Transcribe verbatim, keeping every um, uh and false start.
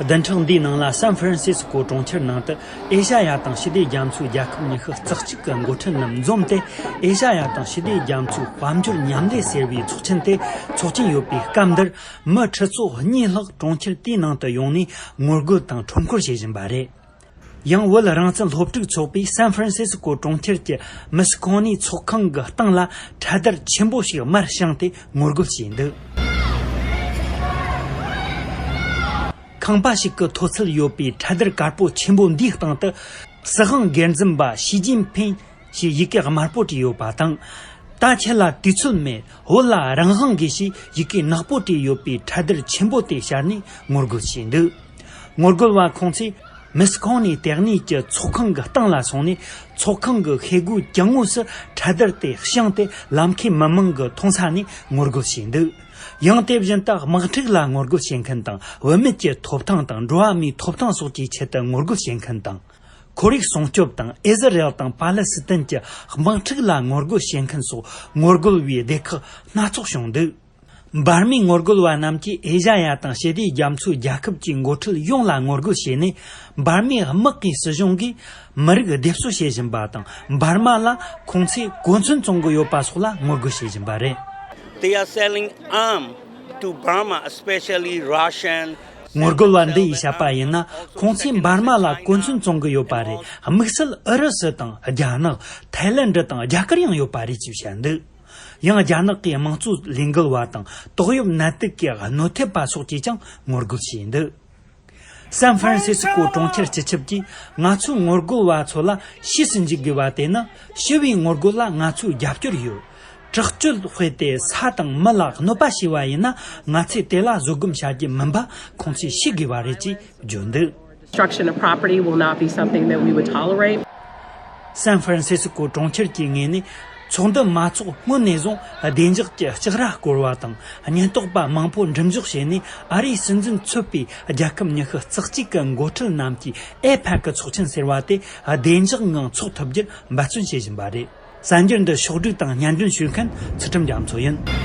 བདུན་ཕྲག་འདིའི་ནང་ལ་སན་ཧྥ་རན་སི་སི་ཀོ་གྲོང་ཁྱེར་ནང་དུ་ཨེ་ཤ་ཡ་དང་ཞི་བདེ་རྒྱ་མཚོའི་རྒྱལ་ཁབ་ཉི་ཤུ་རྩ་གཅིག་གི་འགོ་ཁྲིད་རྣམས་འཛོམས་ཏེ། ཨེ་ཤ་ཡ་དང་ཞི་བདེ་རྒྱ་མཚོའི་དཔལ་འབྱོར་མཉམ་ལས་ཟེར་བའི་ཚོགས་ཆེན་དེ་འཚོགས་ཀྱིན་ཡོད་པའི་སྐབས་འདིར། མི་ཁྲི་ཚོ་གཉིས་ལྷག་གྲོང་ཁྱེར་དེའི་ནང་དུ་ཡོང་ནས་ངོ་རྒོལ་དང་ཁྲོམ་སྐོར་བྱེད་བཞིན་པ་རེད། ཡང་བོད་རང་བཙན་སློབ་ཕྲུག་ཚོགས་པས་སན་ཧྥ་རན་སི་སི་ཀོ་གྲོང་ཁྱེར་གྱི་མི་སི་ཁོང་ནི་ཚོགས་ཁང་གི་སྟེང་ལ་ཁྲལ་དར་ཆེན་པོ་ཞིག་མར་བཞེངས་ཏེ་ངོ་རྒོལ་བྱས་འདུག་ཁང་པ་ཞིག་གི་མཐོ་ཚད་ཡོད་པའི་ཁྲལ་དར་དཀར་པོ་ཆེན་པོ་འདིའི་སྟེང་དུ། སྲིད་དབང་སྒེར་འཛིན་པ་ཞི་ཅིན་ཕིང་ཞེས་ཡི་གེ་དམར་པོ་བྲིས་ཡོད་པ་དང་། ད་ཁྱེད་ལ་དུས་ཚོད་མེད། བོད་ལ་རང་དབང་དགོས་ཞེས་ཡི་གེ་ནག་པོ་བྲིས་ཡོད་པའི་ཁྲལ་དར་ཆེན་པོ་དེ་ཤར་ནས་ངོ་རྒོལ་བྱས་འདུག་ངོ་རྒོལ་བ་ཁོང་ཚོས་མི་སི་ཁོང་ནི་ལྟེ་གནས་ཀྱི་ཚོགས་ཁང་གི་སྟེང་ལ་སོང་ནས། ཚོགས་ཁང་གི་ཤེལ་སྒོའི་གྱང་ངོས་སུ་ཁྲལ་དར་དེ་བཞེངས་ཏེ། ལམ་ཁའི་མི་མང་གི་མཐོང་ས་ནས་ངོ་རྒོལ་བྱས་འདུག་ཡང་དེ་བཞིན་དུ་དམག་འཁྲུག་ལ་ངོ་རྒོལ་བྱེད་མཁན་དང་། བུད་མེད་ཀྱི་ཐོབ་ཐང་དང་། འགྲོ་བ་མིའི་ཐོབ་ཐང་སོགས་ཀྱི་ཆེད་དུ་ངོ་རྒོལ་བྱེད་མཁན་དང་། ཁོར་ཡུག་སྲུང་སྐྱོབ་དང་ཨི་ཟི་རེལ་དང་པ་ལི་སི་ཐན་གྱི་དམག་འཁྲུག་ལ་ངོ་རྒོལ་བྱེད་མཁན་སོགས་ངོ་རྒོལ་བའི་སྡེ་ཁག་སྣ་ཚོགས་བྱུང་འདུག་འབར་མའི་ངོ་རྒོལ་བ་རྣམས་ཀྱིས་ཨེ་ཤ་ཡ་དང་ཞི་བདེ་རྒྱ་མཚོའི་རྒྱལ་ཁབ་ཀྱི་འགོ་ཁྲིད་ཡོངས་ལ་ངོ་རྒོལ་བྱས་ནས། འབར་མའི་དམག་གིས་སྲིད་གཞུང་གིས་མི་རིགས་སྡེབ་གསོད་བྱེད་བཞིན་པ་དང་། འབར་མ་ལ་ཁོང་ཚོས་གོ་མཚོན་བཙོང་གི་ཡོད་པ་སོགས་ལ་ངོ་རྒོལ་བྱེད་བཞིན་པ་རེད། They are selling arm to Burma, especially Russian. ངོ་རྒོལ་བ་འདི་ཡིས་བཤད་པ་ཡིན་ན། ཁོང་ཚོས་འབར་མ་ལ་གོ་མཚོན་བཙོང་གི་ཡོད་པ་རེད། དམིགས་བསལ་ཨུ་རུ་སུ་དང་རྒྱ་ནག་ཐའི་ལན་ཌི་དང་རྒྱ་གར་ཡང་ཡོད་པ་རེད་ཅེས་བཤད་འདུག་ཡང་རྒྱ་ནག་གི་དམངས་གཙོ་ལས་འགུལ་བ་དང་ཏོག་དབྱིབས་ནད་དུག་གི་གནོད་ཐེབས་པ་སོགས་ཀྱིས་ཀྱང་ངོ་རྒོལ་བྱས་འདུག་སན་ཧྥ་རན་སི་སི་ཀོ་གྲོང་ཁྱེར་སྤྱི་ཁྱབ་ཀྱིས་ང་ཚོའི་ངོ་རྒོལ་བ་ཚོ་ལ་ཕྱིས་སུ་འཇུག་དགོས་པ་དེ་ནི་ཞི་བའི་ངོ་རྒོལ་ལ་ང་ཚོའི་རྒྱབ་སྐྱོར་ཡོད། དྲག་སྤྱོད་སྤེལ་ཏེ་ས་དང་མི་ལ་གནོད་པ་བྱས་པ་ཡིན་ན། ང་ཚོས་དེ་ལ་བཟོད་སྒོམ་བྱ་རྒྱུ་མིན་པ་ཁོང་ཚོས་ཤེས་དགོས་པ་རེད་ཅེས་བརྗོད་འདུག Destruction of property will not be something that we would tolerate. སན་ཧྥ་རན་སི་སི་ཀོ་གྲོང་ཁྱེར་གྱི་ངོས་ནས་ཚོགས་འདུ་མ་འཚོགས་སྔོན་ནས་བཟུང་བདེ་འཇགས་ཀྱི་ལྕགས་ར་བསྐོར་བ་དང་། ཉེན་རྟོག་པ་མང་པོ་འགྲེམས་འཇོག་བྱས་ནས། ཨ་རིའི་སྲིད་འཛིན་ཚོད་པའི་རྒྱལ་ཁབ་ཉི་ཤུ་རྩ་གཅིག་གི་འགོ་ཁྲིད་རྣམས་ཀྱིས་ཨེ་ཕེག་གི་ཚོགས་ཆེན་ཟེར་བ་དེ་བདེ་འཇགས་ངང་འཚོགས་ཐུབ་རྒྱུར་འབད་བརྩོན་བྱེད་བཞིན་པ་རེད། གསར་འགྱུར་འདི་ཕྱོགས་བསྒྲིགས་དང་སྙན་སྒྲོན་ཞུ་མཁན་ཚུལ་ཁྲིམས་རྒྱ་མཚོ་ཡིན།